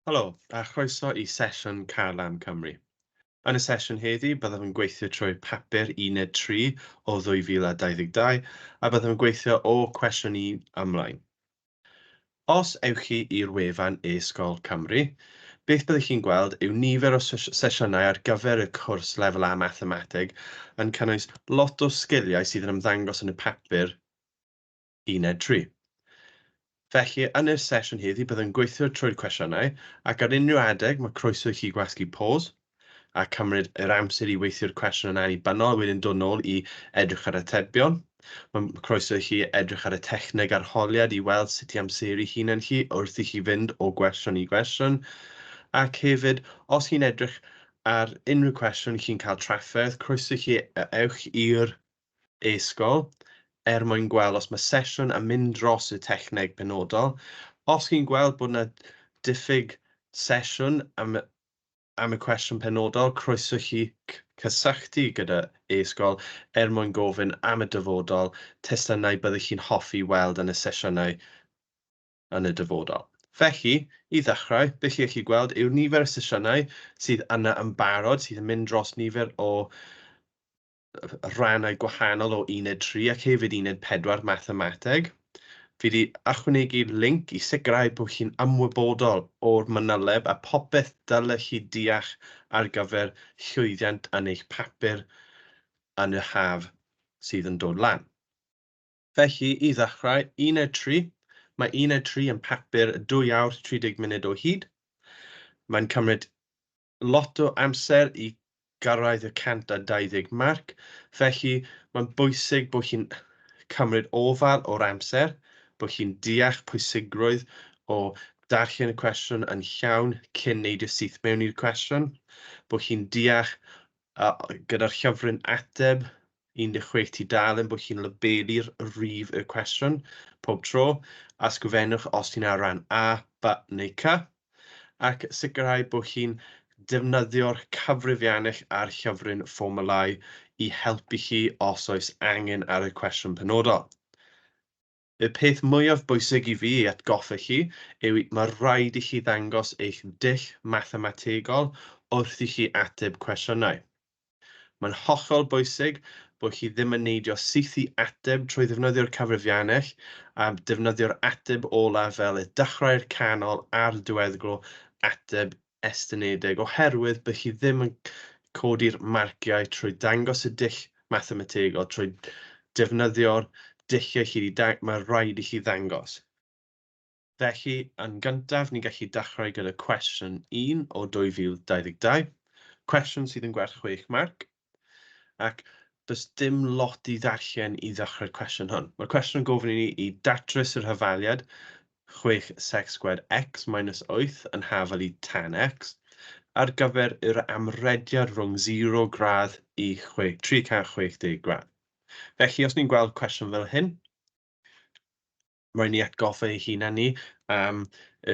Helo, a chroeso i sesiwn Carlam Cymru. Yn y sesiwn heddi, byddaf yn gweithio trwy papur Uned 3 o 2022 a byddaf yn gweithio o cwestiwn 1 ymlaen. Os ewch chi i'r wefan e-sgol Cymru, beth byddwch chi'n gweld yw nifer o sesiynau ar gyfer y cwrs Lefel A Mathemateg yn cynnwys lot o sgiliau sydd yn ymddangos yn y papur Uned 3. Felly, yn y sesiwn heddi, byddwn yn gweithio trwy'r cwestiynau, ac ar unrhyw adeg mae croeso i chi gwasgu pause a cymryd yr amser i weithio'r cwestiwn yn annibynnol, wedyn dod nôl i edrych ar atebion. Mae croeso i chi edrych ar y techneg arholiad i weld sut i amseru hunan chi wrth i chi fynd o gwestiwn i gwestiwn. Ac hefyd, os chi'n edrych ar unrhyw cwestiwn chi'n cael trafferth, croeso i chi ewch i'r e-sgol er mwyn gweld os mae sesiwn yn mynd dros y techneg penodol. Os chi'n gweld bod yna diffyg sesiwn am y cwestiwn penodol, croeso chi cysylltu gyda e-sgol er mwyn gofyn am y dyfodol, testunau byddwch chi'n hoffi weld yn y sesiynau yn y dyfodol. Felly, i ddechrau, beth chi'n gallu gweld yw nifer y sesiynau sydd yna yn barod, sydd yn mynd dros nifer o rannau gwahanol o Uned 3 ac hefyd Uned 4 Mathemateg. Fi wedi ychwanegu link i sicrhau bod chi'n ymwybodol o'r manyleb a popeth dylech chi deall ar gyfer llwyddiant yn eich papur yn y haf sydd yn dod lan. Felly, i ddechrau, Uned 3. Mae Uned 3 yn papur 2 awr 30 munud o hyd. Mae'n cymryd lot o amser i gyrraedd y 120 marc, felly mae'n bwysig bod chi'n cymryd ofal o'r amser, bod chi'n deall pwysigrwydd o darllen y cwestiwn yn llawn cyn neidio syth mewn i'r cwestiwn, bod chi'n deall gyda'r llyfryn ateb 16 tudalen bod chi'n labelu'r rhif y cwestiwn pob tro, a sgrifennwch os ti'n ar ran A, B neu C, ac sicrhau bod chi'n defnyddio'r cyfrifiannell a'r llyfryn fformwlau i helpu chi os oes angen ar y cwestiwn penodol. Y peth mwyaf bwysig i fi i atgoffa chi yw mae rhaid i chi ddangos eich dull mathemategol wrth i chi ateb cwestiynau. Mae'n hollol bwysig bod chi ddim yn neidio syth i ateb trwy ddefnyddio'r cyfrifiannell a defnyddio'r ateb olaf fel y dechrau'r canol a'r diweddglo ateb estynedig, oherwydd bod chi ddim yn codi'r marciau trwy dangos y dull mathemategol, trwy defnyddio'r dulliau chi wedi, mae rhaid i chi ddangos. Felly, yn gyntaf, ni'n gallu dechrau gyda cwestiwn 1 o 2022, cwestiwn sydd yn gwerth 6 marc, ac does dim lot i ddarllen i ddechrau'r cwestiwn hwn. Mae'r cwestiwn yn gofyn i ni i datrys yr hafaliad 6 sec squared x minus 8 yn hafal i tan x ar gyfer yr amrediad rhwng 0 gradd i 360 gradd. Felly, os ni'n gweld cwestiwn fel hyn, rhaid ni atgoffa ein hunain ni am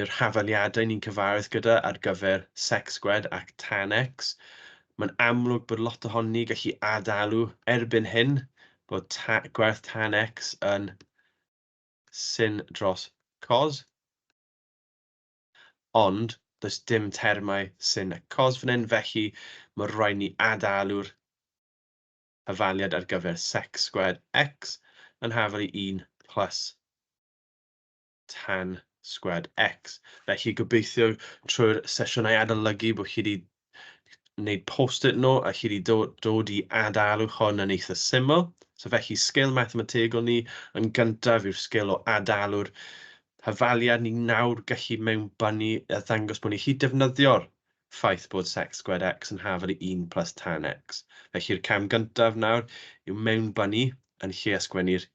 yr hafaliadau ni'n cyfarwydd gyda ar gyfer sec squared ac tan x. Mae'n amlwg bod lot ohonon ni gallu adalw erbyn hyn bod gwerth tan x yn sin dros cos, ond does dim termau sin a cos fan hyn, felly mae rhaid ni adalw'r hafaliad ar gyfer sec squared x yn hafal i 1 plus tan squared x. Felly gobeithio trwy'r sesiynau adolygu bod chi wedi gwneud post-it nhw a chi wedi dod i adalw hwn yn eitha syml. So felly sgil mathemategol ni yn gyntaf yw'r sgil o adalw'r hafaliad ni nawr gallu mewnbynnu a ddangos bod ni gallu defnyddio'r ffaith bod sec squared x yn hafal i 1 plus tan x. Felly'r cam gyntaf nawr yw mewnbynnu yn lle ysgrifennu'r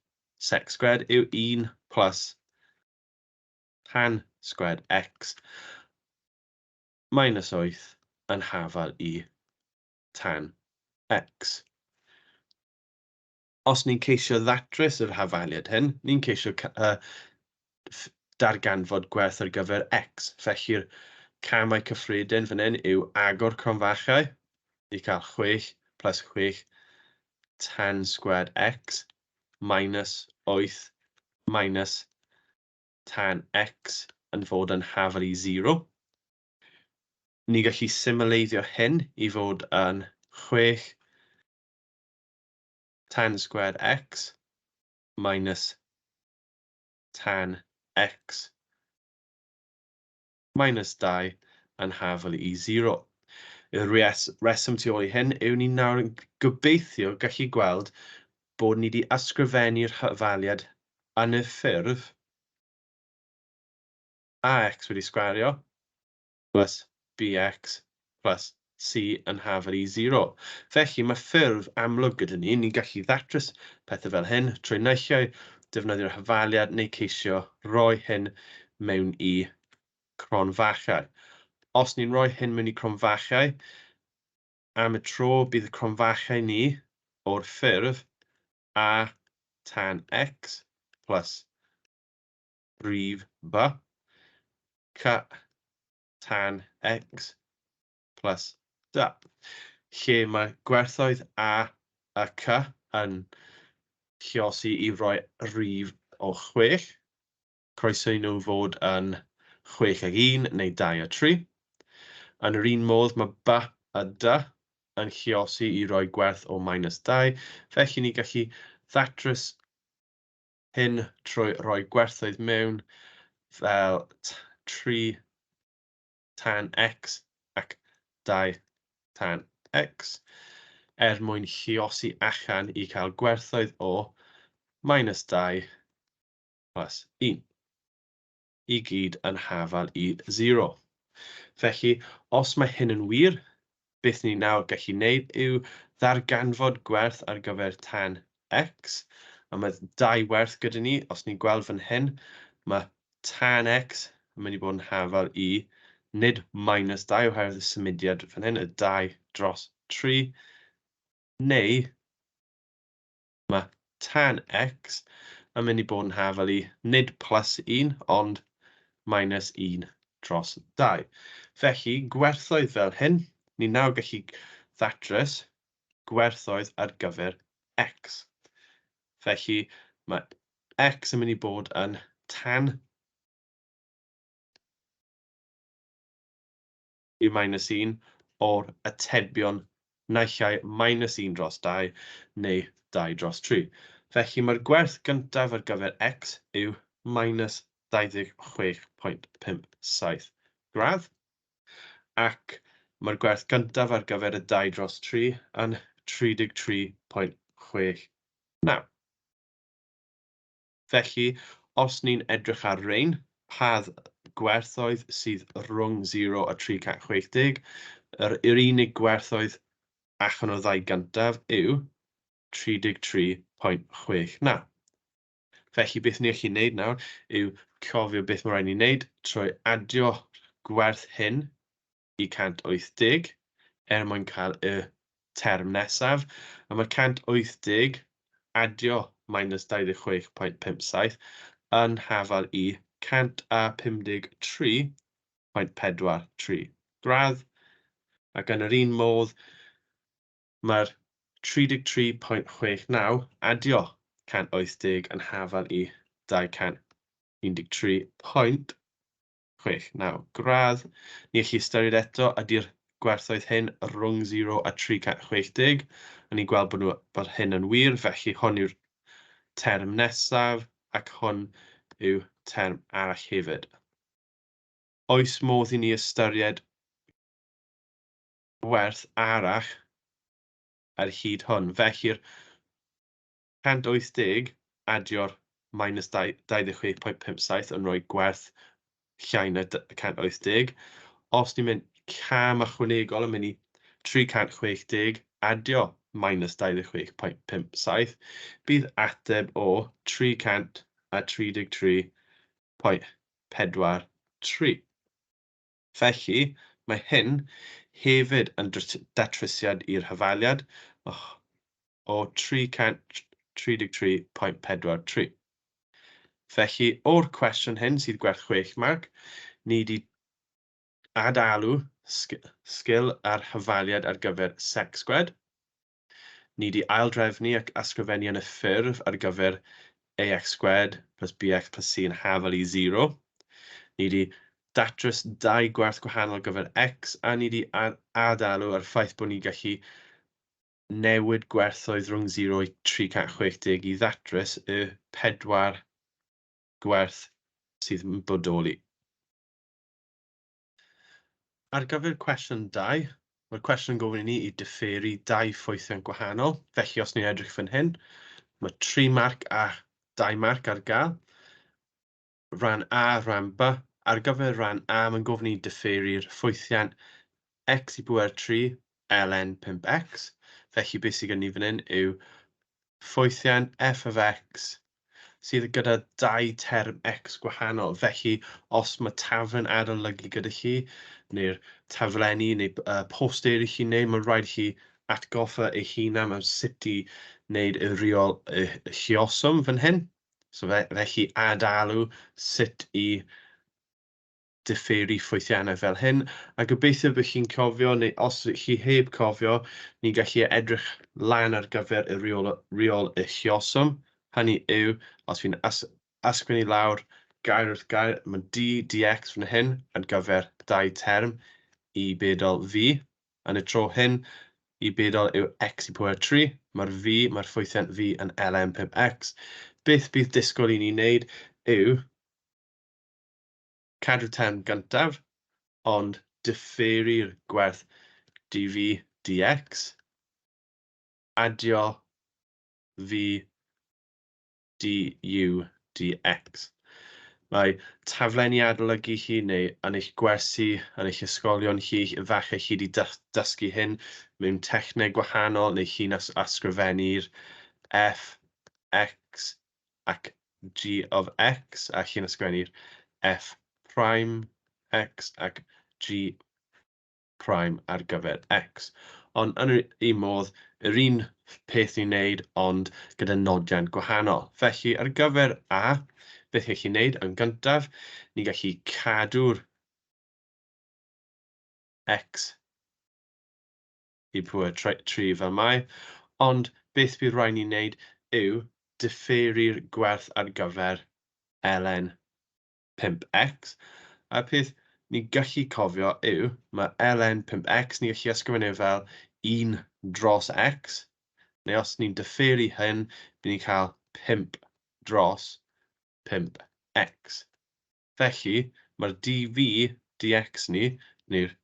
sec squared yw 1 plus tan squared x minus 8 yn hafal i tan x. Os ni'n ceisio ddatrys yr hafaliad hyn, ni'n ceisio darganfod gwerth ar gyfer x. Felly'r camau cyffredin fan hyn yw agor cromfachau i cael 6 plus 6 tan squared x minus 8 minus tan x yn fod yn hafal i 0. Ni gallu symleiddio hyn i fod yn 6 tan squared x minus tan x minus 2 yn hafal i 0. Y reswm tu ôl i hyn yw ni nawr yn gobeithio gallu gweld bod ni wedi ysgrifennu'r hafaliad yn y ffurf ax wedi sgwario plus bx plus c yn hafal i 0. Felly mae ffurf amlwg gyda ni, ni'n gallu ddatrys pethau fel hyn trwy naill ai defnyddio'r hafaliad neu ceisio rhoi hyn mewn i cronfachau. Os ni'n rhoi hyn mewn i cronfachau, am y tro bydd y cronfachau ni o'r ffurf a tan x plus rhif b, c tan x plus d, lle mae gwerthoedd a a c yn lluosi i roi rhif o 6. Croeso i nhw fod yn 6 ag 1 neu 2 a 3. Yn yr un modd mae b a d yn lluosi i roi gwerth o minus 2, felly ni gallu ddatrys hyn trwy roi gwerthoedd mewn fel 3 tan x ac 2 tan x, er mwyn lluosi allan i cael gwerthoedd o minus 2 plus 1, i gyd yn hafal i 0. Felly, os mae hyn yn wir, beth ni nawr gallu wneud yw ddarganfod gwerth ar gyfer tan x, a mae dau werth gyda ni. Os ni'n gweld fan hyn, mae tan x yn mynd i bod yn hafal i nid minus 2 oherwydd y symudiad fan hyn, y 2 dros 3, neu mae tan x yn mynd i bod yn hafal i nid plus 1, ond minus 1 dros 2. Felly, gwerthoedd fel hyn, ni nawr gallu ddatrys gwerthoedd ar gyfer x. Felly, mae x yn mynd i bod yn tan i minus 1 o'r atebion naill ai minus 1 dros 2 neu 2 dros 3. Felly mae'r gwerth gyntaf ar gyfer x yw minus 26.57 gradd, ac mae'r gwerth gyntaf ar gyfer y 2 dros 3 yn 33.69. Felly, os ni'n edrych ar rein, pa gwerthoedd sydd rhwng 0 a 360, yr unig gwerthoedd allan o'r ddau gyntaf yw 33.69. Felly, beth ni allu wneud nawr yw cofio beth mae rhaid ni wneud trwy adio gwerth hyn i 180 er mwyn cael y term nesaf. A mae 180 adio minus 26.57 yn hafal i 153.43 gradd. Ac yn yr un modd, mae'r 33.69 adio 180 yn hafal i 213.69 gradd. Ni allu ystyried eto ydy'r gwerthoedd hyn rhwng 0 a 360, a ni'n gweld bod hyn yn wir, felly hwn yw'r term nesaf ac hwn yw term arall hefyd. Oes modd i ni ystyried gwerth arall ar hyd hwn? Felly'r 180 adio'r minus 26.57 yn rhoi gwerth llai na 180. Os ni'n mynd cam ychwanegol yn mynd i 360 adio minus 26.57, bydd ateb o 333.43. Felly, mae hyn hefyd yn datrysiad i'r hafaliad o 333.43. Felly, o'r cwestiwn hyn sydd gwerth 6 marc, ni wedi adalw sgil ar hafaliad ar gyfer sec squared. Ni wedi aildrefnu ac ysgrifennu yn y ffurf ar gyfer ax squared plus bx plus c yn hafal i 0. Ni wedi Datrys dau gwerth gwahanol ar gyfer x, a ni wedi adalw ar ffaith bod ni'n gallu newid gwerthoedd rhwng 0 i 360 i ddatrys y pedwar gwerth sydd yn bodoli. Ar gyfer cwestiwn 2, mae'r cwestiwn yn gofyn i ni i diferu dau ffwythiant gwahanol. Felly, os ni'n edrych fan hyn, mae 3 marc a 2 marc ar gael. Rhan A, rhan B. Ar gyfer rhan A, mae'n gofyn i ni diferu'r ffwythiant x i bwer 3 ln 5x. Felly, beth sydd gen ni fan hyn yw ffwythiant f of x sydd gyda dau term x gwahanol. Felly, os mae taflen adolygu gyda chi, neu'r taflenni neu posteri chi'n neud, mae'n rhaid chi atgoffa eich hunan am sut i wneud y rheol y lluoswm fan hyn. So felly adalw sut i diferu ffwythiannau fel hyn, a gobeithio bod chi'n cofio, neu os chi heb cofio, ni'n gallu edrych lan ar gyfer y rheol y lluoswm. Hynny yw, os fi'n ysgrifennu lawr gair wrth gair, mae d dx fan hyn ar gyfer dau term i bedol v. Yn y tro hyn, i bedol yw x i pwer 3. Mae'r v, mae'r ffwythiant v yn ln 5x. Beth bydd disgwyl i ni wneud yw cadw'r term gyntaf, ond diferu'r gwerth dv dx, adio v du dx. Mae taflenni adolygu chi neu yn eich gwersi, yn eich ysgolion chi, efallai chi wedi dysgu hyn mewn techneg gwahanol, neu chi'n ysgrifennu'r f, x ac g of x, a chi'n ysgrifennu'r f prime x ac g prime ar gyfer x. Ond yn yr un modd, yr un peth ni'n neud, ond gyda nodiant gwahanol. Felly, ar gyfer A, beth chi'n gallu neud yn gyntaf, ni'n gallu cadw'r x i pwer 3 fel mae, ond beth bydd rhaid ni wneud yw diferu'r gwerth ar gyfer ln 5x. A'r peth ni'n gallu cofio yw, mae ln 5x ni'n gallu ysgrifennu fel 1 dros x, neu os ni'n diferu hyn, bydd ni'n cael 5 dros 5x. Felly, mae'r dv dx ni, neu'r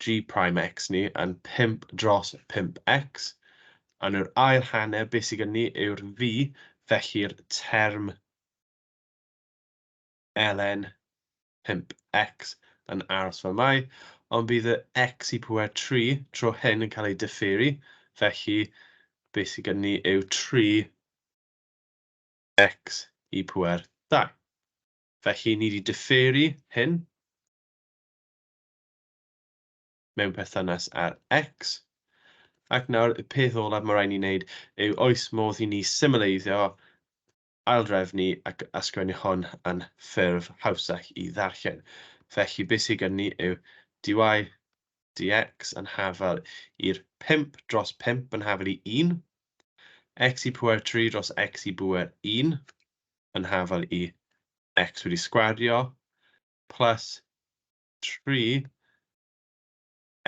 g prime x ni, yn 5 dros 5x. Yn yr ail hanner, beth sydd gen ni yw'r v, felly'r term ln 5x yn aros fel mae, ond bydd y x i pwer 3 tro hyn yn cael ei diferu, felly beth sydd gen ni yw 3x i pwer 2. Felly ni wedi diferu hyn mewn perthynas â'r x, ac nawr y peth olaf mae rhaid ni wneud yw oes modd i ni symleiddio, aildrefnu ac ysgrifennu hwn yn ffurf hawsach i ddarllen. Felly beth sydd gen ni yw dy dx yn hafal i'r 5 dros 5 yn hafal i 1, x i pwer 3 dros x i bwer 1 yn hafal i x wedi sgwario, plus 3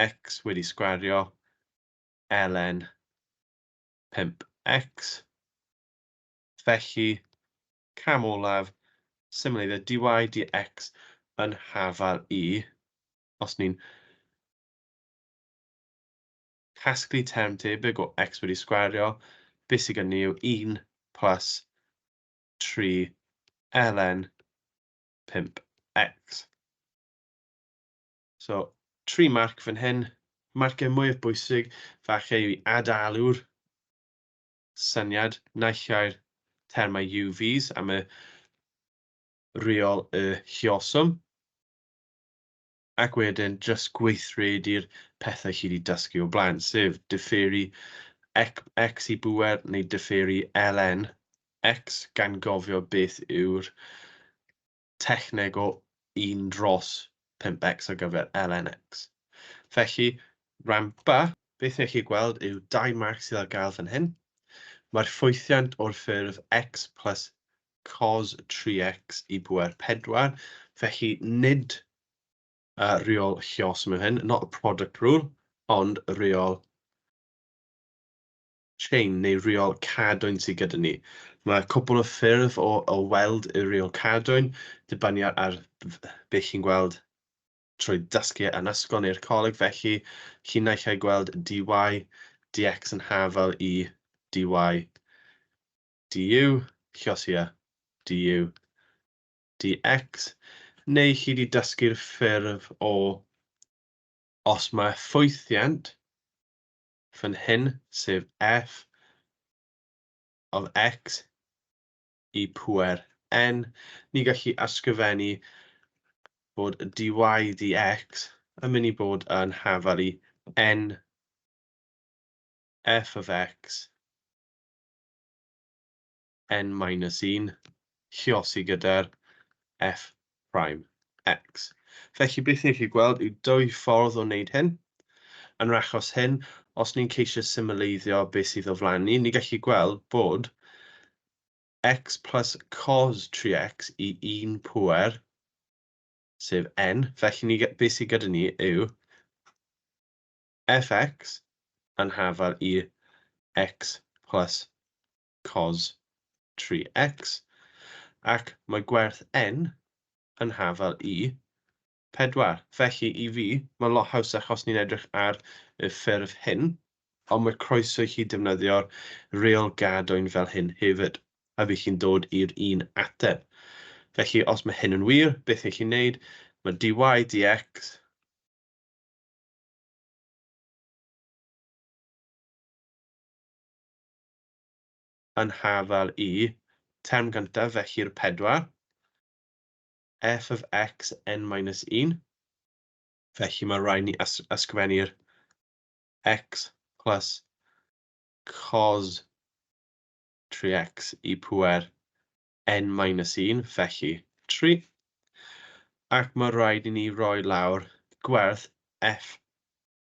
x wedi sgwario ln 5x. Felly, cam olaf, symleiddio dy dx yn hafal i, os ni'n casglu term tebyg o x wedi sgwario, beth sydd gen ni yw 1 plus 3 ln 5x. So, 3 marc fan hyn. Marciau mwyaf bwysig, falle yw i adalw'r syniad, naill ai'r termau UVs am y rheol y lluoswm, ac wedyn jyst gweithredu'r pethau chi wedi dysgu o blaen, sef diferu x i bwer neu diferu ln x, gan gofio beth yw'r techneg o 1 dros 5x ar gyfer ln x. Felly, rhan B, beth ni'n gallu gweld yw 2 marc sydd ar gael fan hyn. Mae'r ffwythiant o'r ffurf x plus cos 3x i bwer 4. Felly nid rheol lluosi mewn hyn, not a product rule, ond rheol chain neu rheol cadwyn sydd gyda ni. Mae cwpl o ffyrdd o weld y rheol cadwyn, dibynnu ar beth chi'n gweld trwy dysgu yn ysgol neu'r coleg. Felly chi'n naill ai gweld dy dx yn hafal i dy du, lluosi â du dx, neu chi wedi dysgu'r ffurf o os mae ffwythiant fan hyn, sef f of x i pŵer n, ni gallu ysgrifennu bod dy dx yn mynd i bod yn hafal i n f of x n minus 1 lluosi gyda'r f prime x. Felly beth ni'n gallu gweld yw dwy ffordd o wneud hyn. Yn yr achos hyn, os ni'n ceisio symleiddio beth sydd o flaen ni, ni'n gallu gweld bod x plus cos 3x i 1 pŵer, sef n. Felly ni, beth sydd gyda ni yw fx yn hafal i x plus cos 3x, ac mae gwerth n yn hafal i 4. Felly i fi, mae'n lot haws achos ni'n edrych ar y ffurf hyn, ond mae croeso i chi defnyddio'r reol gadwyn fel hyn hefyd, a fydd chi'n dod i'r un ateb. Felly os mae hyn yn wir, beth ych chi'n neud? Mae dy dx yn hafal i term gyntaf, felly'r 4, f of x n minus 1. Felly mae rhaid ni ysgrifennu'r x plus cos 3x i pŵer n minus 1, felly 3. Ac mae rhaid i ni roi lawr gwerth f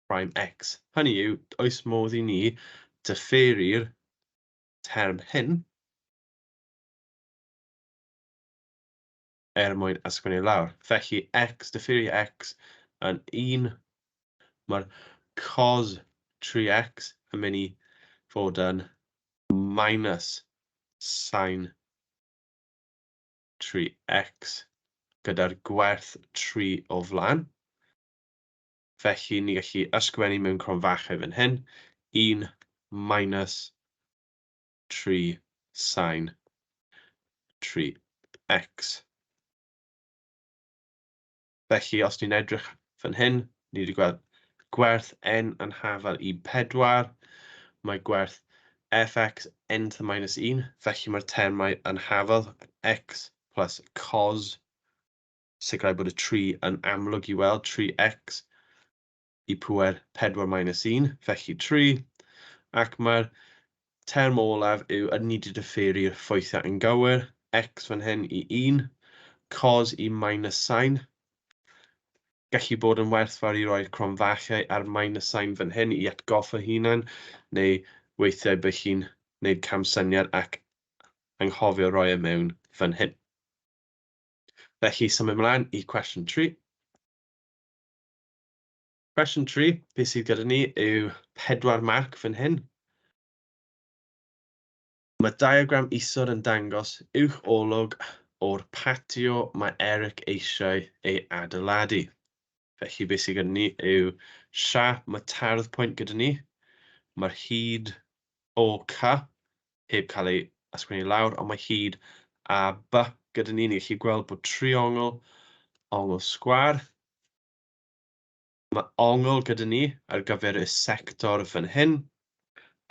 prime x. Hynny yw, oes modd i ni diferu'r term hyn er mwyn ysgrifennu lawr. Felly x, diferu x yn 1, mae'r cos 3x yn mynd i fod yn minus sin 3x gyda'r gwerth 3 o flaen. Felly ni gallu ysgrifennu mewn cromfachau fan hyn, 1 minus 3 sin 3x. Felly, os ni'n edrych fan hyn, ni wedi gweld gwerth n yn hafal i 4, mae gwerth fx n to the minus 1, felly mae'r termau yn hafal x plus cos, sicrhau bod y 3 yn amlwg i weld, 3x i pŵer 4 minus 1, felly 3, ac mae'r term olaf yw yn ni wedi diferu'r ffwythiau yn gywir, x fan hyn i 1, cos i minus sin. Gallu bod yn werthfawr i roi'r cromfachau a'r minus sign fan hyn i atgoffa hunan, neu weithiau bych chi'n gwneud camsyniad ac anghofio roi e mewn fan hyn. Felly, symud ymlaen i cwestiwn 3. Cwestiwn 3, beth sydd gyda ni yw 4 marc fan hyn. Mae diagram isod yn dangos uwch olwg o'r patio mae Eric eisiau ei adeiladu. Felly beth sydd gyda ni yw siâp, mae tardd pwynt gyda ni, mae'r hyd OK heb cael ei ysgrifennu lawr, ond mae hyd AB gyda ni. Ni'n gallu gweld bod triongl, ongl sgwâr. Mae ongl gyda ni ar gyfer y sector fan hyn,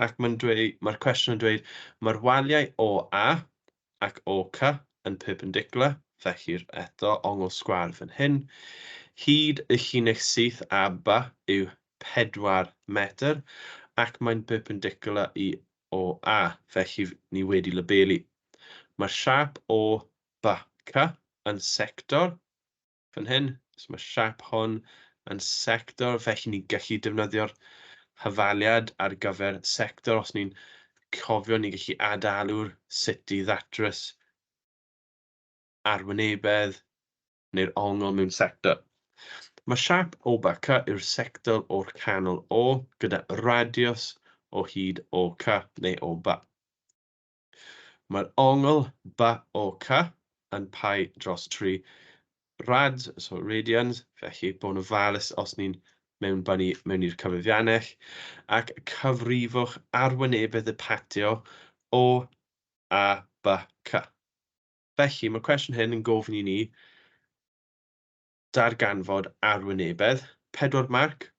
ac mae'n dweud, mae'r cwestiwn yn dweud mae'r waliau OA ac OK yn perpendicular, felly eto ongl sgwâr fan hyn. Hyd y llinell syth AB yw 4 metr ac mae'n perpendicular i OA, felly ni wedi labelu. Mae'r siâp OBC yn sector fan hyn, so mae siâp hwn yn sector, felly ni'n gallu defnyddio'r hafaliad ar gyfer sector. Os ni'n cofio, ni'n gallu adalw'r sut i ddatrys arwynebedd. neu'r ongl mewn sector. Mae siap OBC yw'r sector o'r canol O gyda radius o hyd OK neu OB. Mae'r ongl BOC yn pi dros 3 rads, so radians, felly bod yn ofalus os ni'n mewnbynnu mewn i'r cyfrifiannell, ac cyfrifwch arwynebedd y patio O, A, B, C. Felly, mae'r cwestiwn hyn yn gofyn i ni darganfod arwynebedd. 4 marc.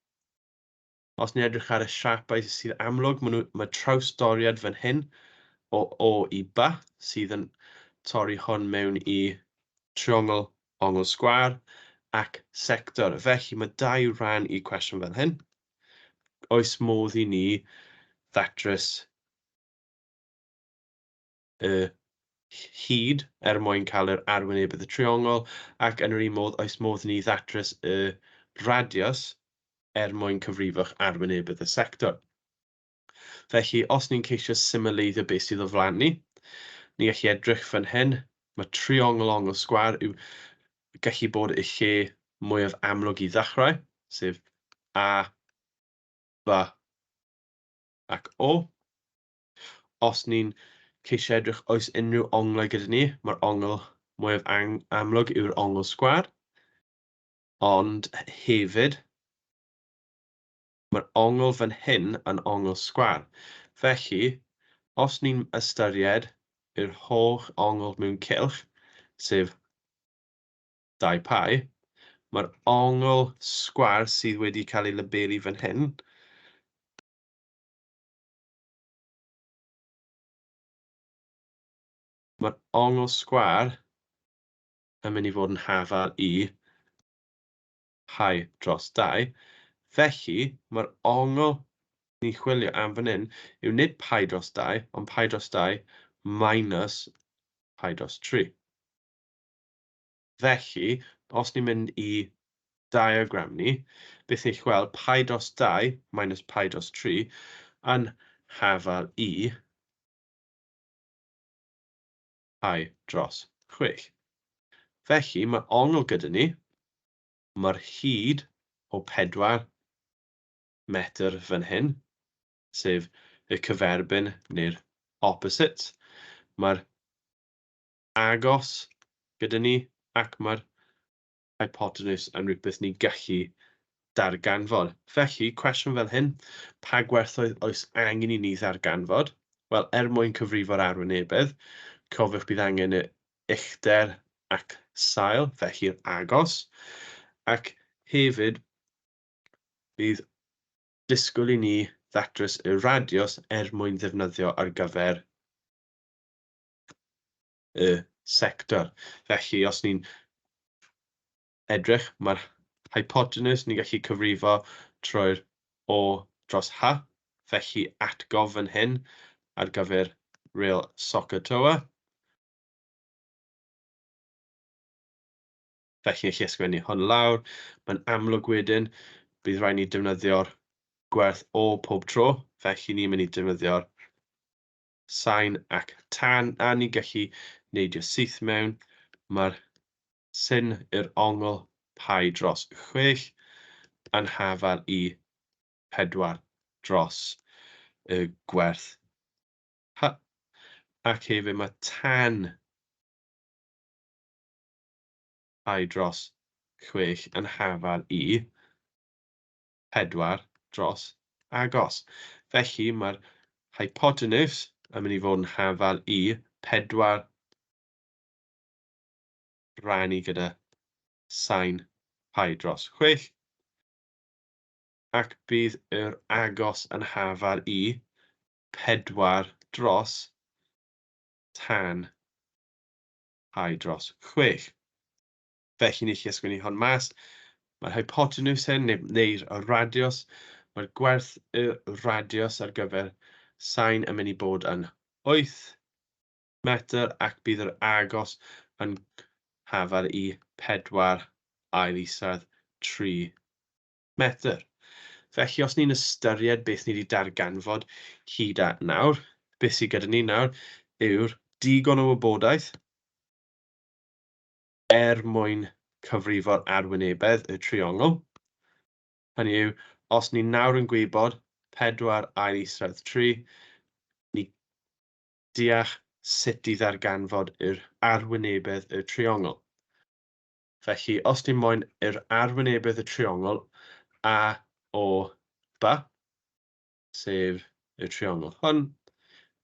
Os ni'n edrych ar y siapau sydd amlwg, mae trawsdoriad fan hyn o O i B sydd yn torri hwn mewn i triongl, ongl sgwâr ac sector. Felly mae 2 rhan i cwestiwn fel hyn. Oes modd i ni ddatrys y hyd er mwyn cael yr arwynebedd y triongl, ac yn yr un modd oes modd i ni ddatrys y radius er mwyn cyfrifo'ch arwynebedd y sector. Felly, os ni'n ceisio symleiddio beth sydd o flaen ni, ni gallu edrych fan hyn, mae triongl ongl sgwâr yw gallu bod y lle mwyaf amlwg i ddechrau, sef A, B ac O. Os ni'n ceisio edrych oes unrhyw onglau gyda ni, mae'r ongl mwyaf amlwg yw'r ongl sgwâr, ond hefyd mae'r ongl fan hyn yn ongl sgwâr. Felly, os ni'n ystyried yr holl ongl mewn cylch, sef 2 pi, mae'r ongl sgwâr sydd wedi cael ei labelu fan hyn mae'r ongl sgwâr yn mynd i fod yn hafal i pi dros 2. Felly, mae'r ongl ni'n chwilio am fan hyn yw nid pi dros 2, ond pi dros 2 minus pi dros 3. Felly, os ni'n mynd i diagram ni, beth ni'n gweld pi dros 2 minus pi dros 3 yn hafal i pi dros 6. Felly, mae ongl gyda ni, mae'r hyd o 4 metr fan hyn, sef y cyferbyn neu'r opposite. Mae'r agos gyda ni ac mae'r hypotenuse yn rhywbeth ni'n gallu darganfod. Felly, cwestiwn fel hyn, pa gwerthoedd oes angen i ni ddarganfod? Wel, er mwyn cyfrifo'r arwynebedd, cofiwch bydd angen y uchder ac sail, felly'r agos, ac hefyd bydd disgwyl i ni ddatrys y radius er mwyn ddefnyddio ar gyfer y sector. Felly, os ni'n edrych, mae'r hypotenuse ni'n gallu cyfrifo trwy'r O dros H, felly atgof fan hyn ar gyfer real SOHCAHTOA. Felly, ni'n gallu ysgrifennu hwn lawr. Mae'n amlwg wedyn, bydd rhaid ni defnyddio'r gwerth O pob tro, felly ni'n mynd i defnyddio'r sin ac tan, a ni'n gallu neidio syth mewn. Mae'r sin i'r ongl pi dros 6 yn hafal i 4 dros y gwerth H. Ac hefyd mae tan pi dros 6 yn hafal i 4 dros agos. Felly mae'r hypotenuse yn mynd i fod yn hafal i 4 rannu gyda sin pi dros 6, ac bydd yr agos yn hafal i 4 dros tan pi dros 6. Felly ni gallu ysgrifennu hwn mas. Mae'r hypotenuse hyn, neu'r radius, mae'r gwerth y radius ar gyfer sin yn mynd i bod yn 8 metr ac bydd yr agos yn hafal i 4 ail isaf 3 metr. Felly, os ni'n ystyried beth ni wedi darganfod hyd at nawr, beth sydd gyda ni nawr yw'r digon o wybodaeth er mwyn cyfrifo'r arwynebedd y triongl. Hynny yw, os ni nawr yn gwybod 4 ail isradd 3, ni deall sut i ddarganfod yr arwynebedd y triongl. Felly, os ni moyn yr arwynebedd y triongl A O B, sef y triongl hwn,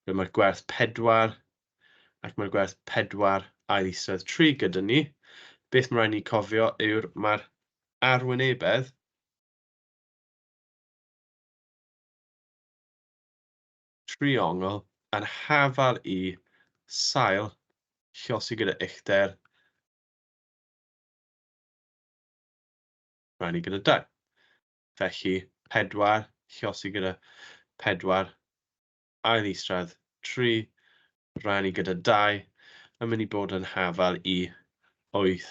ble mae'r gwerth 4 ac mae'r gwerth 4 ail isradd 3 gyda ni, beth mae rhaid ni cofio yw'r mae'r arwynebedd triongl yn hafal i sail lluosi gyda uchder rannu gyda 2. Felly 4 lluosi gyda 4 ail isradd 3 rannu gyda 2 yn mynd i bod yn hafal i 8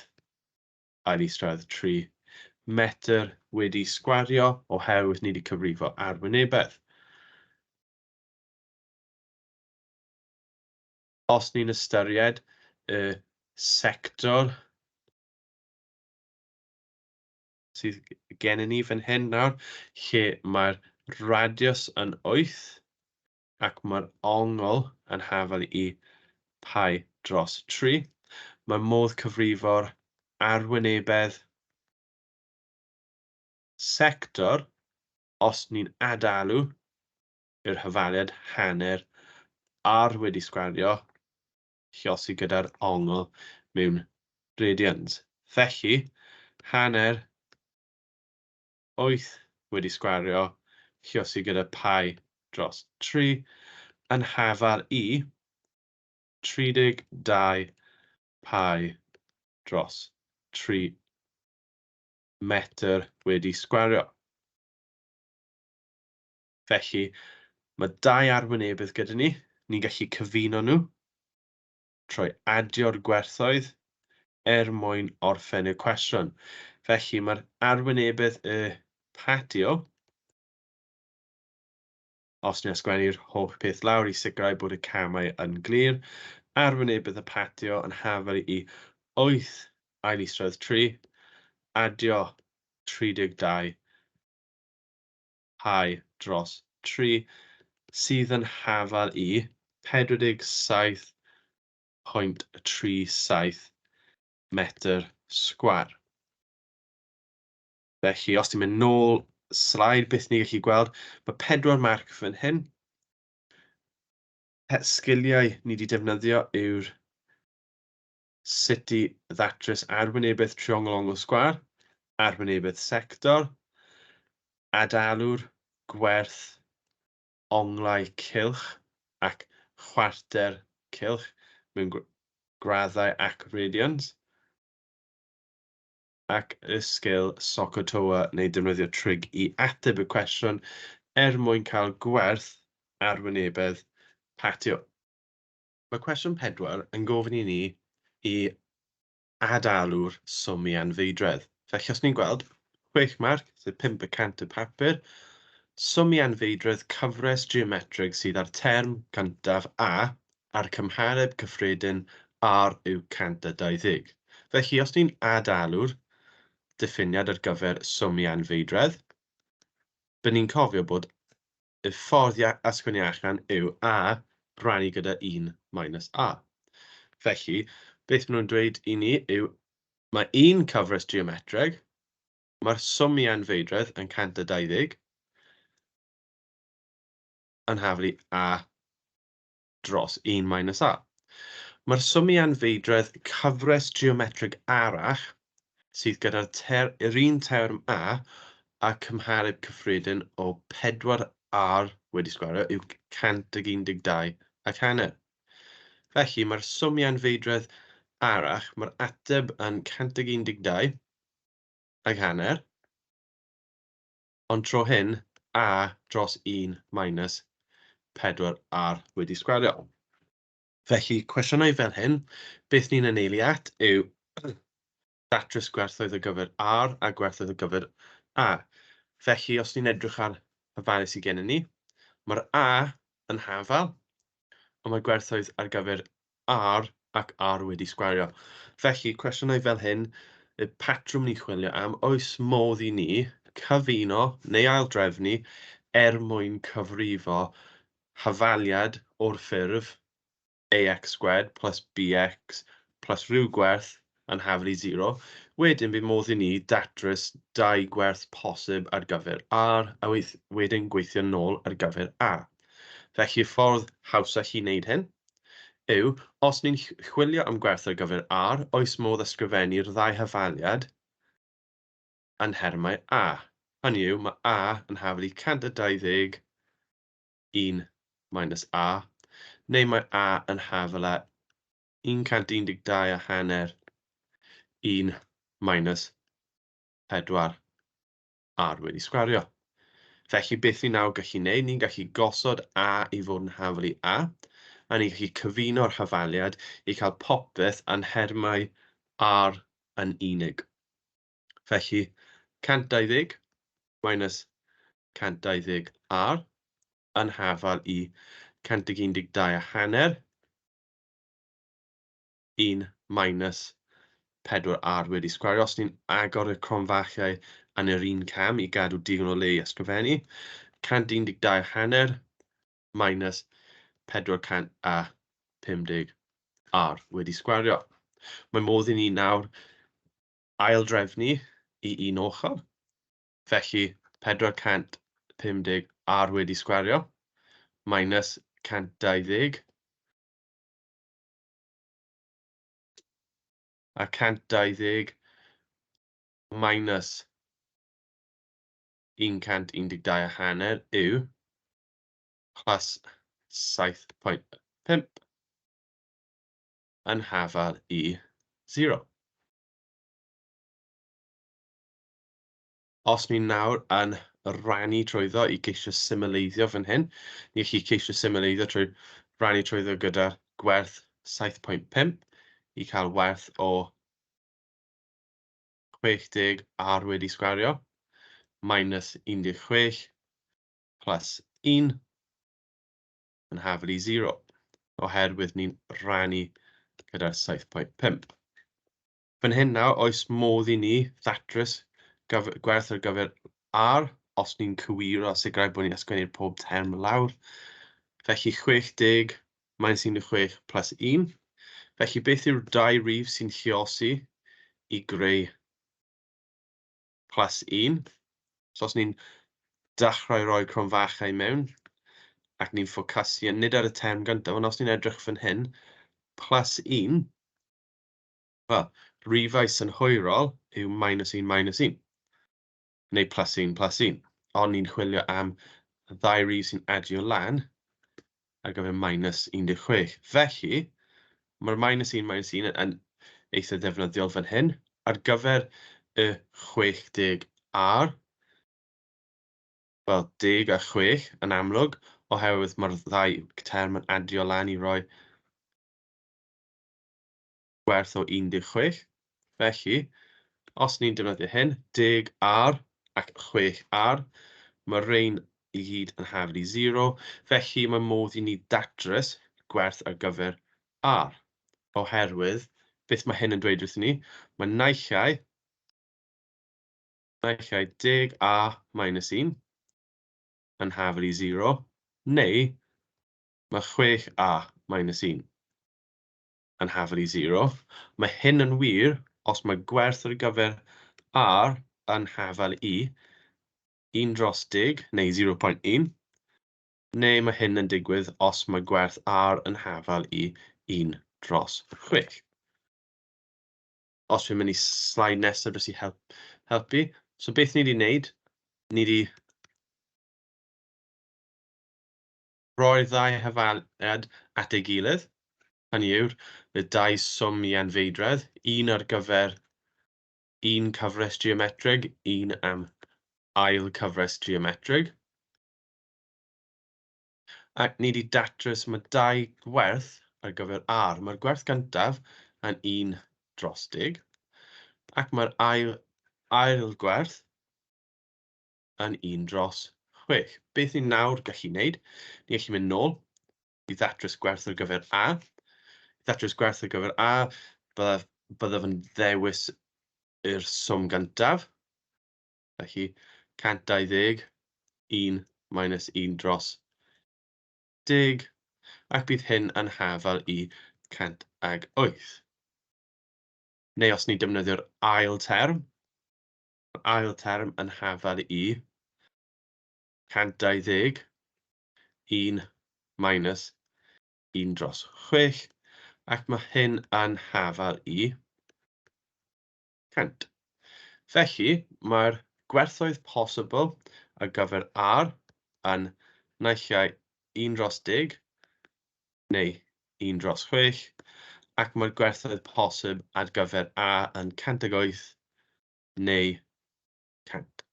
ail isradd 3 metr wedi sgwario oherwydd ni wedi cyfrifo arwynebedd. Os ni'n ystyried y sector sydd gennym ni fan hyn nawr, lle mae'r radius yn 8 ac mae'r ongl yn hafal i pi dros 3, mae modd cyfrifo'r arwynebedd sector os ni'n adalw yr hafaliad hanner r wedi sgwario lluosi gyda'r ongl mewn radians. Felly, hanner 8 wedi sgwario lluosi gyda pi dros 3 yn hafal i 32 pi dros 3 metr wedi sgwario. Felly, mae dau arwynebydd gyda ni. Ni'n gallu cyfuno nhw trwy adio'r gwerthoedd er mwyn orffen y cwestiwn. Felly, mae'r arwynebydd y patio, os ni'n ysgrifennu'r holl peth lawr i sicrhau bod y camau yn glir, arwynebydd y patio yn hafal i 8 ail isradd 3, adio 32 pi dros 3, sydd yn hafal i 47.37 metr sgwâr. Felly, os ti'n mynd nôl sleid, beth ni'n gallu gweld, mae 4 marc fan hyn. Sgiliau ni wedi defnyddio yw'r sut i ddatrys arwynebedd triongl ongl sgwâr, arwynebedd sector, adalw'r gwerth onglau cylch ac chwarter cylch mewn graddau ac radians, ac y sgil SOHCAHTOA neu defnyddio trig i ateb y cwestiwn er mwyn cael gwerth arwynebedd patio. Mae cwestiwn 4 yn gofyn i ni i adalw'r swm i anfeidredd. Felly os ni'n gweld 6 marc, sef 5% y papur, swm i anfeidredd cyfres geometrig sydd â'r term cyntaf A a'r cymhareb cyffredin R yw 120. Felly os ni'n adalw'r diffiniad ar gyfer swm i anfeidredd, bydd ni'n cofio bod y ffordd ysgrifennu allan yw A rannu gyda 1 minus A. Felly, beth maen nhw'n dweud i ni yw mae un cyfres geometreg, mae'r swm i anfeidredd yn 120 yn haflu A dros 1 minus A. Mae'r swm i anfeidredd cyfres geometrig arall sydd gyda'r yr un term A a cymhareb cyffredin o 4R wedi sgwario yw 112 ac hanner. Felly mae'r swm i anfeidredd arall, mae'r ateb yn 112 ac hanner, ond tro hyn A dros 1 minus 4R wedi sgwario. Felly, cwestiynau fel hyn, beth ni'n anelu at yw datrys gwerthoedd ar gyfer R a gwerthoedd ar gyfer A. Felly, os ni'n edrych ar y falu sydd gennym ni, mae'r A yn hafal, ond mae gwerthoedd ar gyfer R ac R wedi sgwario. Felly, cwestiynau fel hyn, Y patrwm ni'n chwilio am, oes modd i ni cyfuno neu aildrefnu er mwyn cyfrifo hafaliad o'r ffurf ax squared plus bx plus rhyw gwerth yn hafal i 0. Wedyn bydd modd i ni datrys dau gwerth posib ar gyfer r, a wedyn gweithio nôl ar gyfer a. Felly y ffordd hawsach i wneud hyn yw, os ni'n chwilio am gwerth ar gyfer r, oes modd ysgrifennu'r ddau hafaliad yn nhermau a. Hynny yw, mae a yn hafal i 121 minus a, neu mae a yn hafal â 112 a hanner 1 minus 4 r wedi sgwario. Felly beth ni nawr gallu gwneud, ni'n gallu gosod a i fod yn hafal i a, a ni'n gallu cyfuno'r hafaliad i cael popeth yn nhermau r yn unig. Felly 120 minus 120 r yn hafal i 112 a hanner 1 minus 4r wedi sgwario. Os ni'n agor y cronfachau yn yr un cam i gadw digon o le i ysgrifennu, 112 hanner minus 450 r wedi sgwario. Mae modd i ni nawr aildrefnu i un ochr. Felly 450 r wedi sgwario minus 120 a 120 minus 112 a hanner yw plus 7.5 yn hafal i 0. Os ni nawr yn rannu trwyddo i geisio symleiddio fan hyn, ni gallu ceisio symleiddio trwy rannu trwyddo gyda gwerth 7.5 i cael werth o 60 r wedi sgwario minus 16 plus 1 yn hafal i 0, oherwydd ni'n rannu gyda'r 7.5. Fan hyn nawr, oes modd i ni ddatrys gwerth ar gyfer r, os ni'n cywiro a sicrhau bod ni'n ysgrifennu'r pob term lawr. Felly 60 minus 16 plus 1. Felly beth yw'r dau rif sy'n lluosi i greu plus 1? So os ni'n dechrau rhoi cronfachau mewn ac ni'n ffocysu nid ar y term gyntaf, ond os ni'n edrych fan hyn, plus 1, wel, rifau synhwyrol yw minus 1 minus 1, neu plus 1 plus 1. Ond ni'n chwilio am ddau rif sy'n adio lan ar gyfer minus 16. Felly, mae'r minus 1 minus 1 yn eitha ddefnyddiol fan hyn. Ar gyfer y 60 r, wel, 10 a 6 yn amlwg, oherwydd mae'r ddau term yn adio lan i roi gwerth o 16. Felly, os ni'n defnyddio hyn, 10 r ac 6 r, mae'r rhain i gyd yn hafal i 0, felly mae modd i ni datrys gwerth ar gyfer r. Oherwydd, beth mae hyn yn dweud wrthyn ni, mae naill ai 10 r minus 1 yn hafal i 0, neu mae 6r minus 1 yn hafal i 0. Mae hyn yn wir os mae gwerth ar gyfer r yn hafal i 1 dros 10 neu 0.1, neu mae hyn yn digwydd os mae gwerth r yn hafal i 1 dros 6. Os fi'n mynd i slide nesaf jyst i helpu. So beth ni wedi wneud, ni wedi roi'r ddau hafaliad at ei gilydd, hynny yw'r y dau swm i anfeidredd, un ar gyfer un cyfres geometrig, un am ail cyfres geometrig. Ac ni wedi datrys, mae dau gwerth ar gyfer r. Mae'r gwerth gyntaf yn 1 dros 10, ac mae'r ail gwerth yn 1 dros 6. Beth ni nawr gallu wneud, ni gallu mynd nôl i ddatrys gwerth ar gyfer a. I ddatrys gwerth ar gyfer a, byddaf yn ddewis Yr swm gyntaf, felly 120, 1 minus 1 dros 10, ac bydd hyn yn hafal i 108. Neu os ni'n defnyddio'r ail term, ail term yn hafal i 120, 1 minus 1 dros 6, ac mae hyn yn hafal i 100. Felly, mae'r gwerthoedd posibl ar gyfer R yn naill ai 1 dros 10 neu 1 dros 6, ac mae'r gwerthoedd posib ar gyfer A yn 108 neu 100.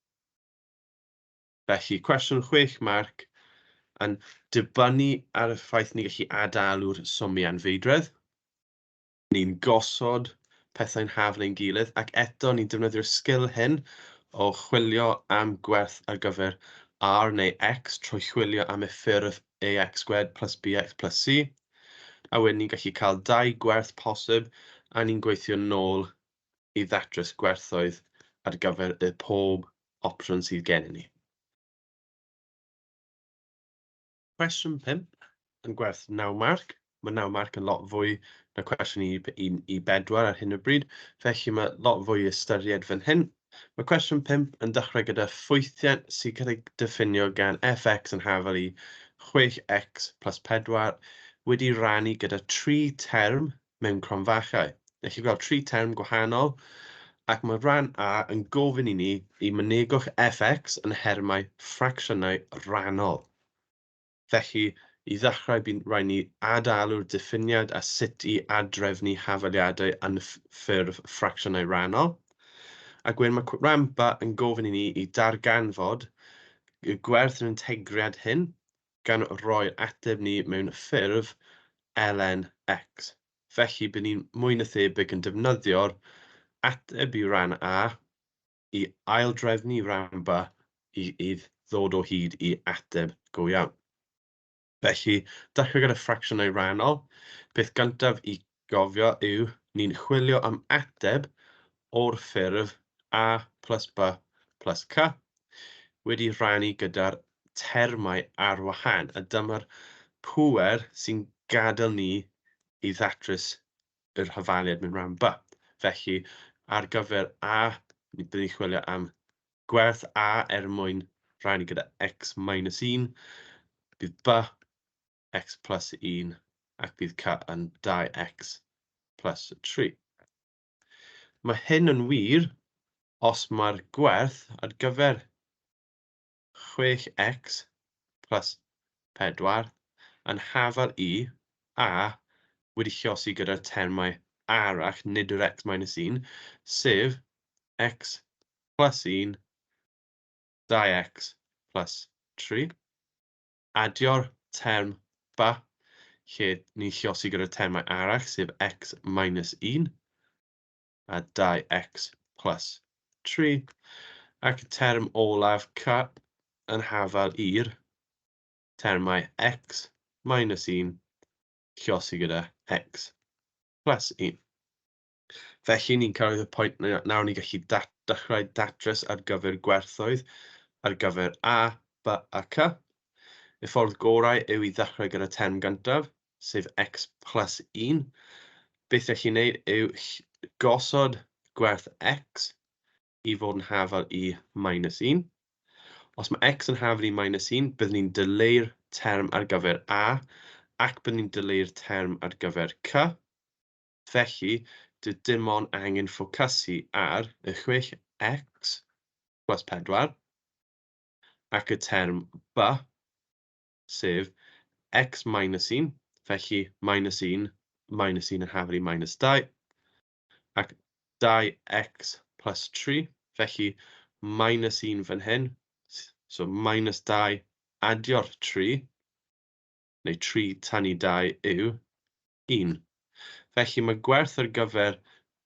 Felly, cwestiwn 6 marc yn dibynnu ar y ffaith ni gallu adalw'r swmiau anfeidredd. Ni'n gosod pethau'n hafal ein gilydd, ac eto ni'n defnyddio'r sgil hyn o chwilio am gwerth ar gyfer R neu X trwy chwilio am y ffurf ax squared plus bx plus c. A wedyn ni'n gallu cael dau gwerth posib, a ni'n gweithio nôl i ddatrys gwerthoedd ar gyfer y pob opsiwn sydd gennym ni. Cwestiwn 5 yn gwerth 9 marc. Mae 9 marc yn lot fwy na cwestiwn 1 i 4 ar hyn o bryd, felly mae lot fwy i ystyried fan hyn. Mae cwestiwn 5 yn dechrau gyda ffwythiant sy'n cael ei diffinio gan fx yn hafal i 6x plus 4 wedi rannu gyda 3 term mewn cromfachau. Felly gweld 3 term gwahanol, ac mae rhan A yn gofyn i ni i mynegwch fx yn nhermau ffracsiynau rhannol. Felly, i ddechrau, bydd rhaid ni adalw'r diffiniad a sut i adrefnu hafaliadau yn ffurf ffracsiynau rhannol. Ac wedyn mae rhan B yn gofyn i ni i darganfod y gwerth yr integriad hyn gan roi'r ateb ni mewn ffurf ln x. Felly, bydd ni'n mwy na thebyg yn defnyddio'r ateb i ran A i aildrefnu rhan B i ddod o hyd i ateb go iawn. Felly, dechrau gyda ffracsiynau rhannol. Peth gyntaf i gofio yw ni'n chwilio am ateb o'r ffurf A plus B plus C wedi rhannu gyda'r termau ar wahân. A dyma'r pŵer sy'n gadael ni i ddatrys yr hafaliad mewn rhan B. Felly, ar gyfer A, byddwn ni'n chwilio am gwerth A er mwyn rhannu gyda x minus 1, bydd B x plus 1, ac bydd C yn 2x plus 3. Mae hyn yn wir os mae'r gwerth ar gyfer 6x plus 4 yn hafal i A wedi lluosi gyda'r termau arall, nid yr x minus 1, sef x plus 1, 2x plus 3. Adio'r term B, lle ni'n lluosi gyda'r termau arall, sef x minus 1, a 2x plus 3. Ac y term olaf C yn hafal i'r termau x minus 1 lluosi gyda x plus 1. Felly ni'n cyrraedd y pwynt nawr ni'n gallu dechrau datrys ar gyfer gwerthoedd ar gyfer A, B a C. Y ffordd gorau yw i ddechrau gyda term gyntaf, sef x plus 1. Beth allwn ni wneud yw gosod gwerth x i fod yn hafal i minus 1. Os mae x yn hafal i minus 1, byddwn ni'n dileu'r term ar gyfer A ac byddwn ni'n dileu'r term ar gyfer C. Felly, dyw dim ond angen ffocysu ar y 6x plus 4 ac y term B, sef x minus 1, felly minus 1, minus 1 yn hafal i minus 2, ac 2x plus 3, felly minus 1 fan hyn, so minus 2 adio'r 3, neu 3 tynnu 2 yw 1. Felly mae gwerth ar gyfer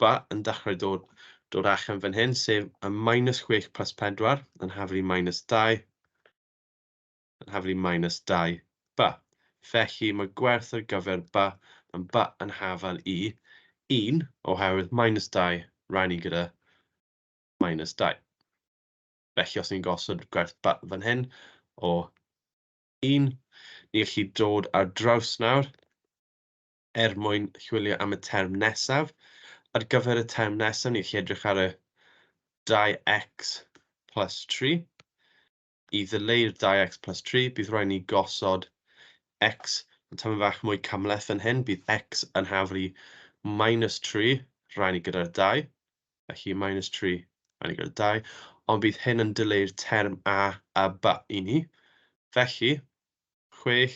B yn dechrau dod allan fan hyn, sef y minus 6 plus 4 yn hafal i minus 2, yn hafal i minus 2 B. Felly mae gwerth ar gyfer B yn B yn hafal i 1, oherwydd minus 2 rannu gyda minus 2. Felly os ni'n gosod gwerth b fan hyn o 1, ni gallu dod ar draws nawr er mwyn chwilio am y term nesaf. Ar gyfer y term nesaf, ni'n gallu edrych ar y 2x plus 3. I ddileu'r 2x plus 3, bydd rhaid ni gosod x yn tamed bach mwy cymhleth fan hyn. Bydd x yn haflu minus 3 rhannu gyda'r 2. Felly minus 3 rhannu gyda 2. Ond bydd hyn yn dileu'r term a a b i ni. Felly, 6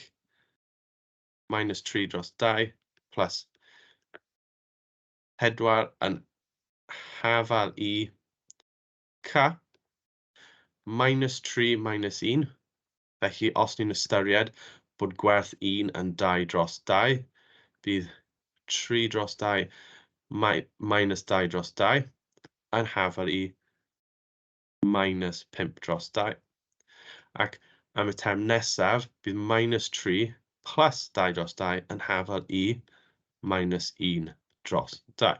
minus 3 dros 2 plus 4 yn hafal i c minus 3 minus 1. Felly, os ni'n ystyried bod gwerth 1 yn 2 dros 2, bydd 3 dros 2 minus 2 dros 2 yn hafal i minus 5 dros 2. Ac am y term nesaf, bydd minus 3 plus 2 dros 2 yn hafal i minus 1 dros 2.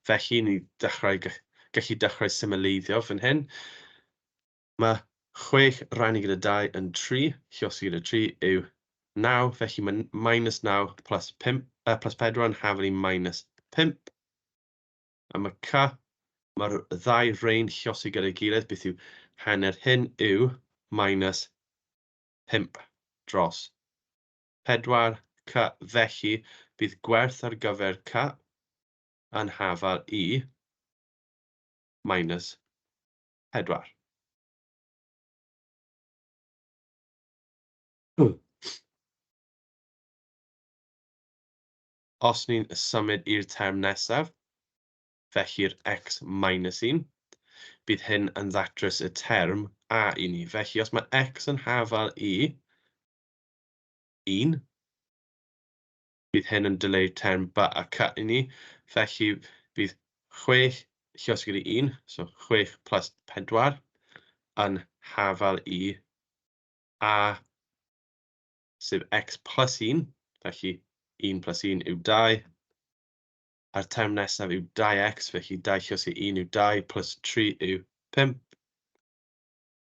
Felly, ni gallu dechrau symleiddio fan hyn. Mae 6 rhannu gyda 2 yn 3, lluosi gyda 3 yw 9, felly mae minus 9 plus 5, plus 4 yn hafal i minus 5. A mae c, mae'r ddau rein lluosi gyda'i gilydd, beth yw hanner hyn yw minus 5 dros 4 c, felly bydd gwerth ar gyfer c yn hafal i minus 4. Os ni'n symud i'r term nesaf, felly'r x minus 1, bydd hyn yn ddatrys y term a i ni. Felly os mae x yn hafal i 1, bydd hyn yn dileu term b a c i ni. Felly bydd 6 lluosi gyda 1, so 6 plus 4, yn hafal i a, sef x plus 1, felly 1 plus 1 yw 2, a'r term nesaf yw 2x, felly 2 lluosi 1 yw 2, plus 3 yw 5.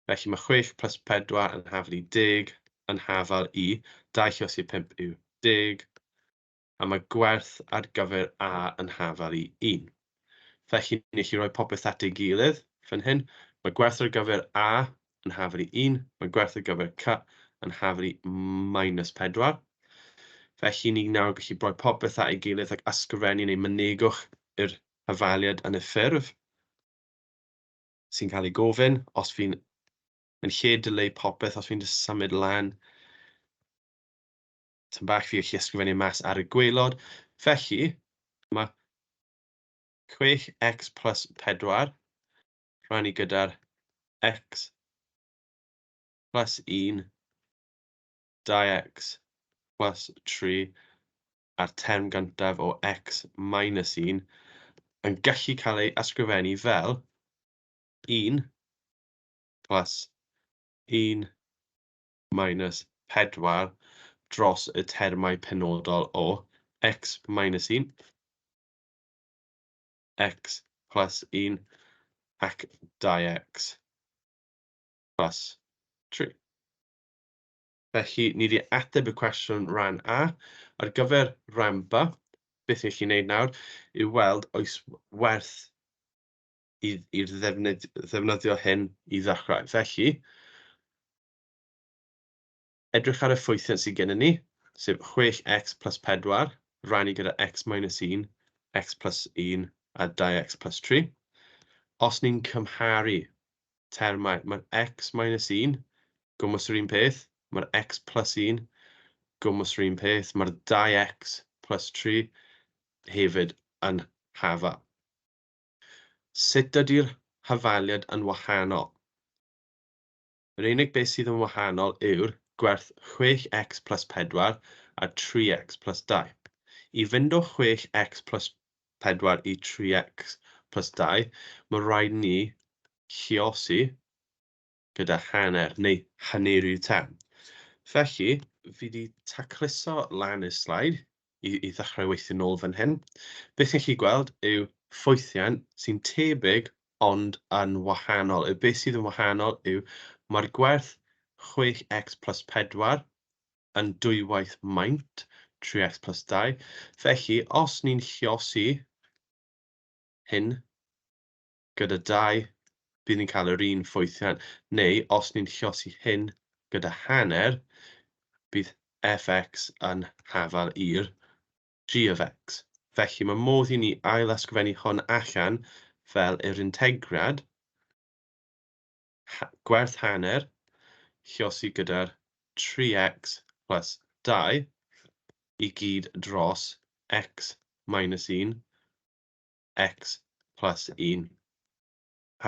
Felly mae 6 plus 4 yn hafal i 10, yn hafal i 2 lluosi 5 yw 10, a mae gwerth ar gyfer a yn hafal i 1. Felly, ni gallu rhoi popeth at ei gilydd fan hyn. Mae gwerth ar gyfer a yn hafal i 1, mae gwerth ar gyfer c yn hafal i minus 4. Felly ni nawr gallu rhoi popeth at ei gilydd ac ysgrifennu neu mynegwch yr hafaliad yn y ffurf sy'n cael ei gofyn. Os fi'n yn lle dileu popeth, os fi'n just symud lan, tam bach fi gallu ysgrifennu mas ar y gwaelod. Felly, mae 6x plus 4 rhannu gyda'r x plus 1, 2x plus 3 a'r term gyntaf o x minus 1 yn gallu cael ei ysgrifennu fel 1 plus 1 minus 4 dros y termau penodol o x minus 1, x plus 1 ac 2x plus 3. Felly, ni wedi ateb y cwestiwn rhan A. Ar gyfer rhan B, beth ni'n gallu gwneud nawr yw weld oes werth i'r ddefnyddio hyn i ddechrau. Felly, edrych ar y ffwythiant sydd gennym ni, sef 6x plus 4, rannu gyda x minus 1, x plus 1 a 2x plus 3. Os ni'n cymharu termau, mae'r x minus 1 gwmws yr un peth, mae'r x plus 1 gwmws yr un peth, mae'r 2x plus 3 hefyd yn hafal. Sut ydy'r hafaliad yn wahanol? Yr unig beth sydd yn wahanol yw'r gwerth 6x plus 4 a 3x plus 2. I fynd o 6x plus 4 i 3x plus 2, mae rhaid ni lluosi gyda hanner neu haneru'r term. Felly, fi wedi tacluso lan y sleid i ddechrau weithio nôl fan hyn. Beth chi'n gallu gweld yw ffwythiant sy'n tebyg ond yn wahanol. Y beth sydd yn wahanol yw mae'r gwerth 6x plus 4 yn dwywaith maint 3x plus 2. Felly, os ni'n lliosi hyn gyda 2, bydd ni'n cael yr un ffwythiant. Neu, os ni'n lliosi hyn gyda hanner, bydd fx yn hafal i'r g of x. Felly, mae modd i ni ail-ysgrifennu hwn allan fel yr integriad gwerth hanner lliosi gyda'r 3x plus 2 i gyd dros x minus 1, x plus 1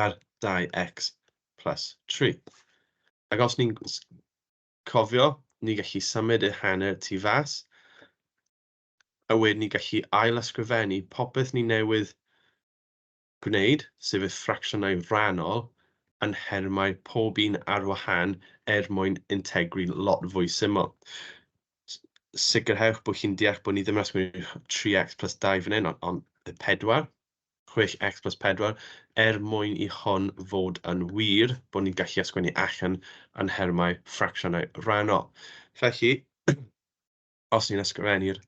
a'r 2x plus 3. Ac os ni'n cofio, ni gallu symud y hanner tu fas, a wedyn ni gallu ail-ysgrifennu popeth ni newydd gwneud, sef y ffracsiynau rhannol, yn nhermau pob un ar wahân er mwyn integru lot fwy syml. Sicrhewch bod chi'n deall bod ni ddim yn ysgrifennu 3x plus 2 fan hyn, ond 4, 6x plus 4, er mwyn i hwn fod yn wir, bod ni'n gallu ysgrifennu allan yn nhermau ffracsiynau rhannol. Felly, os ni'n ysgrifennu'r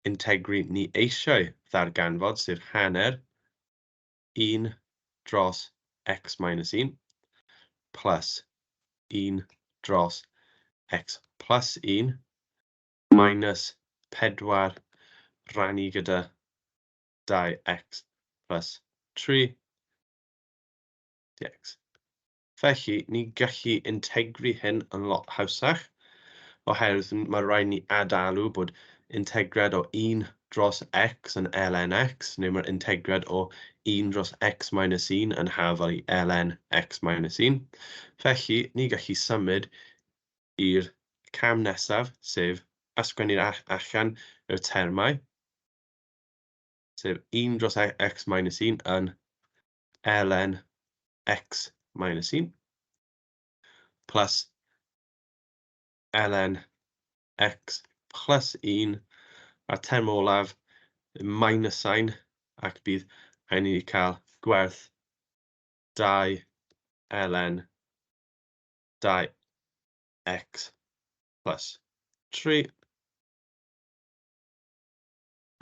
integru ni eisiau ddarganfod, sef hanner 1 dros x minus 1 plus 1 dros x plus 1 minus 4 rannu gyda 2x plus 3 dx. Felly, ni'n gallu integru hyn yn lot hawsach, oherwydd mae rhaid ni adalw bod integriad o 1 dros x yn ln x, neu mae'r integriad o 1 dros x minus 1 yn hafal i ln x minus 1. Felly, ni gallu symud i'r cam nesaf, sef ysgrifennu'r allan i'r termau, sef 1 dros x minus 1 yn ln x minus 1 plus ln x plus 1, a'r term olaf minus sign, ac bydd rhaid i ni cael gwerth 2 ln 2x plus 3.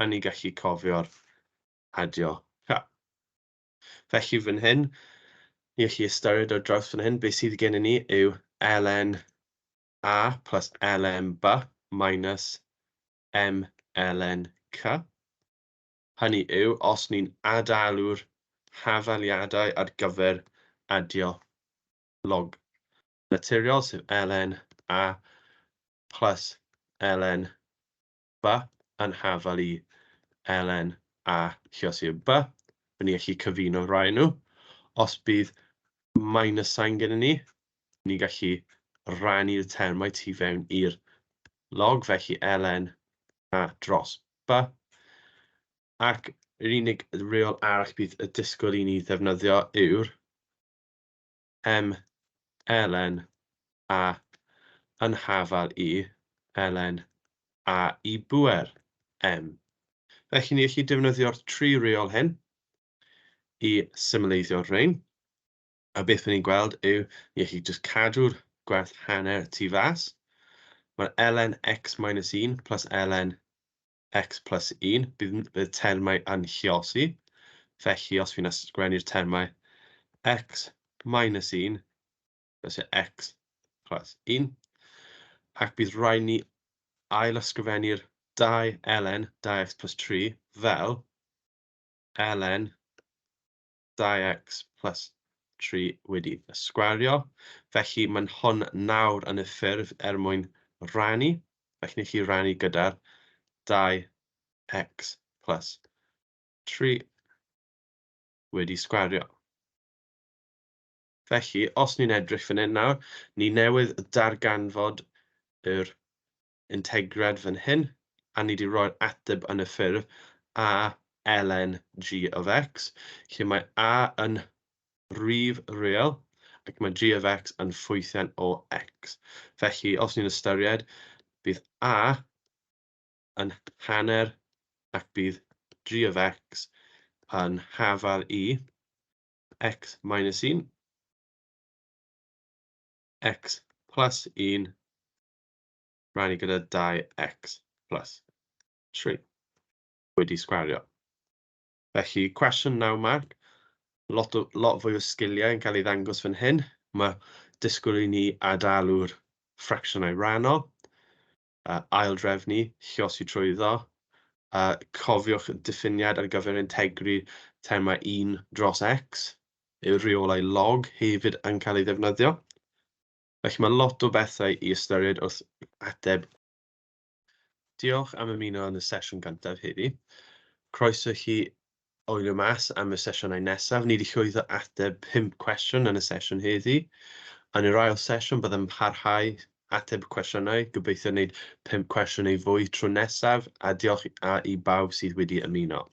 A ni gallu cofio'r adio ca. Felly fan hyn, ni gallu ystyried ar draws fan hyn, beth sydd gennym ni yw ln a plus ln b minus m ln c. Hynny yw, os ni'n adalw'r hafaliadau ar gyfer adio log naturiol, sef ln a plus ln b yn hafal i ln a lluosi b, bydd ni'n gallu cyfuno rhai nhw. Os bydd minus sign gyda ni, ni'n gallu rannu'r termau tu fewn i'r log, felly ln a dros b. Ac yr unig reol arall bydd y disgwyl i ni ddefnyddio yw'r m ln a yn hafal i ln a i bŵer m. Felly ni gallu defnyddio'r tri reol hyn i symleiddio'r rhain. A beth ni'n gweld yw ni gallu jyst cadw'r gwerth hanner tu fas. Mae'r ln x minus 1 plus ln x plus 1, bydd termau yn lluosi. Felly, os fi'n ysgrifennu'r termau x minus 1, felly x plus 1, ac bydd rhaid ni ail-ysgrifennu'r 2 ln 2x plus 3 fel ln 2x plus 3 wedi ysgwario. Felly mae'n hwn nawr yn y ffurf er mwyn rannu. Felly ni chi rannu gyda'r 2x plus 3 wedi sgwario. Felly, os ni'n edrych fan hyn nawr, ni newydd darganfod yr integriad fan hyn, a ni wedi rhoi'r ateb yn y ffurf a ln g of x, lle mae a yn rif real ac mae g of x yn ffwythiant o x. Felly, os ni'n ystyried, bydd a yn hanner ac bydd g of x yn hafal i X minus 1, x plus 1, rannu gyda 2x plus 3 wedi sgwario. Felly, cwestiwn 9 marc, lot fwy o sgiliau yn cael ei ddangos fan hyn. Mae disgwyl i ni adalw'r ffracsiynau rhannol, aildrefnu, lluosi trwyddo. Cofiwch diffiniad ar gyfer integru termau 1 dros x, yw'r rheolau log hefyd yn cael ei ddefnyddio. Felly mae lot o bethau i ystyried wrth ateb. Diolch am ymuno yn y sesiwn gyntaf heddi. Croeso i chi wylio mas am y sesiynau nesaf. Ni wedi llwyddo ateb 5 cwestiwn yn y sesiwn heddi. Yn yr ail sesiwn byddwn yn parhau ateb cwestiynau. Gobeithio wneud 5 cwestiwn neu fwy tro nesaf. A diolch i bawb sydd wedi ymuno.